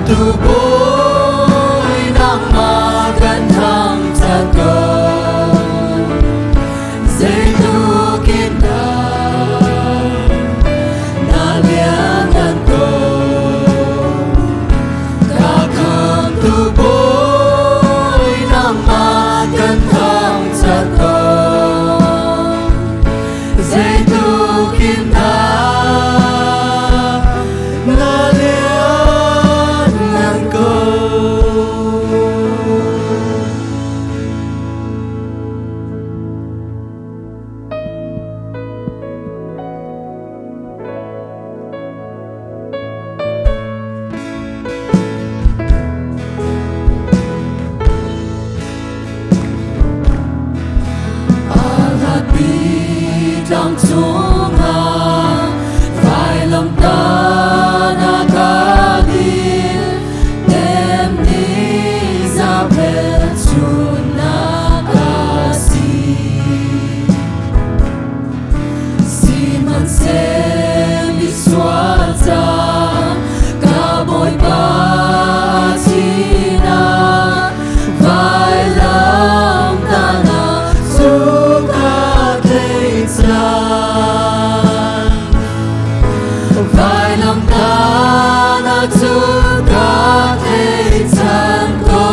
khamtu Bawi nangmah kan thangṭhat ko. Zeitluk in dah na lianngan ko. Ka khamtu Bawi nangmah kan thangṭhat ko. Zeitluk in dah na lianngan ko. Tlang cungah vailamtah na ka dir, temni zaangvelchunnak a si. Sihmanhseh misual ca ka Bawipa thihnak vailamtahnak cu ka thei cang. Vailamtahnak cu ka thei cang ko.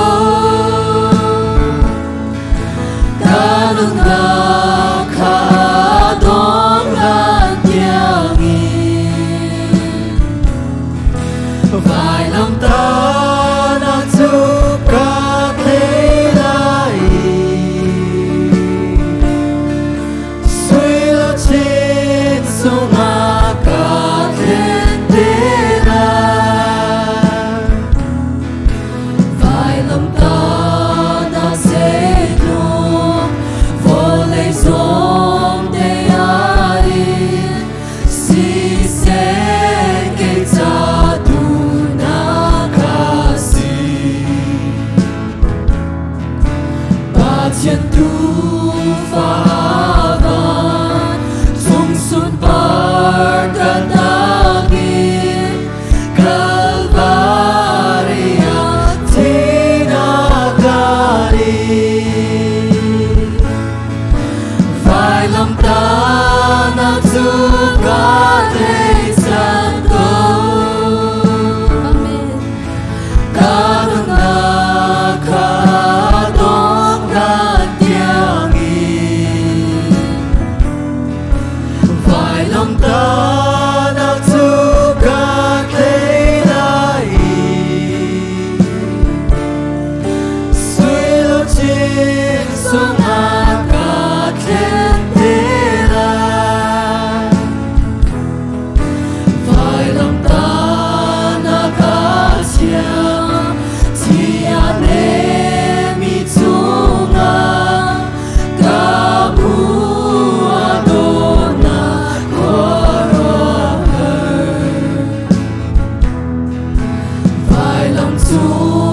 Ka nunnak kha dong hlan tiangin vailamtahnak cu ka thei lai i suiluchin sungah ka thlen te lai. Vailamtahnak zeitluk vawlei zong te ah in siseh kei ca duhnak a si. Pathian tuufa van cung sunpar taktak in Kalvari ah thihnak a in. Vailamtahnak cu ka thei cang ko. Amen. Ka nunnak kha dong hlan tiangin Vailamtahnak cu ka thei lai i suiluchin sungah ka thlen te lai. Vailamtahnak a thiang, chia nemi cungah ka bu a dawtnak khuaruahhar. Vailam cung